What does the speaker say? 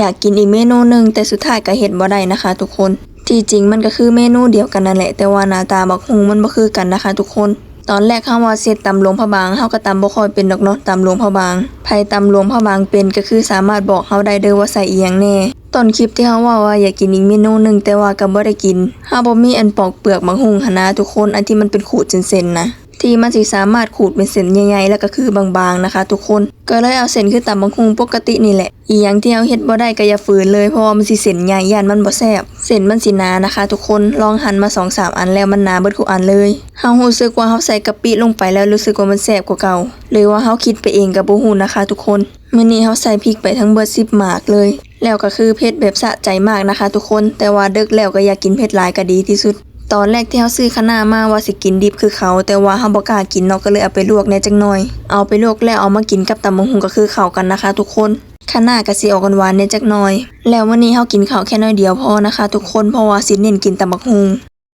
ຢາກກິນອີກເມນູໜຶ່ງ ແຕ່ສຸດທ້າຍກໍເຮັດບໍ່ໄດ້ນະຄະທຸກຄົນ. ທີ່ຈິງມັນກໍຄືເມນູດຽວກັນນັ້ນແຫຼະ ແຕ່ວ່າໜ້າຕາບັກຫຸ່ງມັນບໍ່ຄືກັນນະຄະທຸກຄົນ. ຕອນແລກເຮົາວ່າຊິເຮັດຕຳຫຼວງພະບາງ ເຮົາກໍຕຳບໍ່ຄ່ອຍເປັນດອກເນາະ ຕຳຫຼວງພະບາງ. ໃຜຕຳຫຼວງພະບາງເປັນກໍຄືສາມາດບອກເຮົາໄດ້ເດີ້ວ່າໃສ່ອີ່ຫຍັງແດ່. ຕົ້ນຄລິບທີ່ເຮົາເວົ້າວ່າຢາກກິນອີກເມນູໜຶ່ງ ແຕ່ວ່າກໍບໍ່ໄດ້ກິນ ເຮົາບໍ່ມີອັນປອກເປືອກບັກຫຸ່ງຫັ້ນນາທຸກຄົນ ອັນທີ່ມັນເປັນຂູດເສັ້ນໆນະ ທີ່ມັນຊິສາມາດຂູດເປັນເສັ້ນໃຫຍ່ໆ ແລ້ວກໍຄືບາງໆນະຄະທຸກຄົນ. ກໍເລີຍເອົາເສັ້ນຄືຕຳບັກຫຸ່ງປົກກະຕິນີ້ແຫຼະ. ອີ່ຫຍັງທີ່ເຮົາເຮັດບໍ່ໄດ້ກໍຢ່າຝືນເລີຍ ເພາະວ່າມັນຊິເສັ້ນໃຫຍ່ ຢ້ານມັນບໍ່ແຊບ. ເສັ້ນມັນຊິໜານະຄະທຸກຄົນ ລອງຫັ່ນມາສອງສາມອັນແລ້ວ ມັນໜາເບິດທຸກອັນເລີຍ. ເຮົາຮູ້ສຶກວ່າເຮົາໃສ່ກະປິລົງໄປແລ້ວ ຮູ້ສຶກວ່າມັນແຊບກວ່າເກົ່າ ຫຼືວ່າເຮົາຄິດໄປເອງກໍບໍ່ຮູ້ນະຄະທຸກຄົນ. ມື້ນີ້ເຮົາໃສ່ພິກໄປທັງເບິດສິບໝາກເລີຍ ແລ້ວກໍຄືເຜັດແບບສະໃຈມາກນະຄະທຸກຄົນ. ແຕ່ວ່າເດິກແລ້ວກໍຢ່າກິນເຜັດຫຼາຍກໍດີທີ່ສຸດ. ຕອນແລກທີ່ເຮົາຊື້ຄະນ້າມາວ່າຊິກິນດິບຄືເຂົາ ແຕ່ວ່າເຮົາບໍ່ກ້າກິນເນາະ ກໍເລີຍເອົາໄປລວກແດ່ຈັກໜ່ອຍ. ເອົາໄປລວກແລ້ວເອົາມາກິນກັບຕຳບັກຫຸ່ງກໍຄືເຂົ້າກັນນະຄະທຸກຄົນ. ຄະນ້າກໍຊິອອກຫວານໆແດ່ຈັກໜ່ອຍ. ແລ້ວມື້ນີ້ເຮົາກິນເຂົ້າແຄ່ໜ້ອຍດຽວພໍນະຄະທຸກຄົນ ເພາະວ່າຊິເນັ້ນກິນຕຳບັກຫຸ່ງ.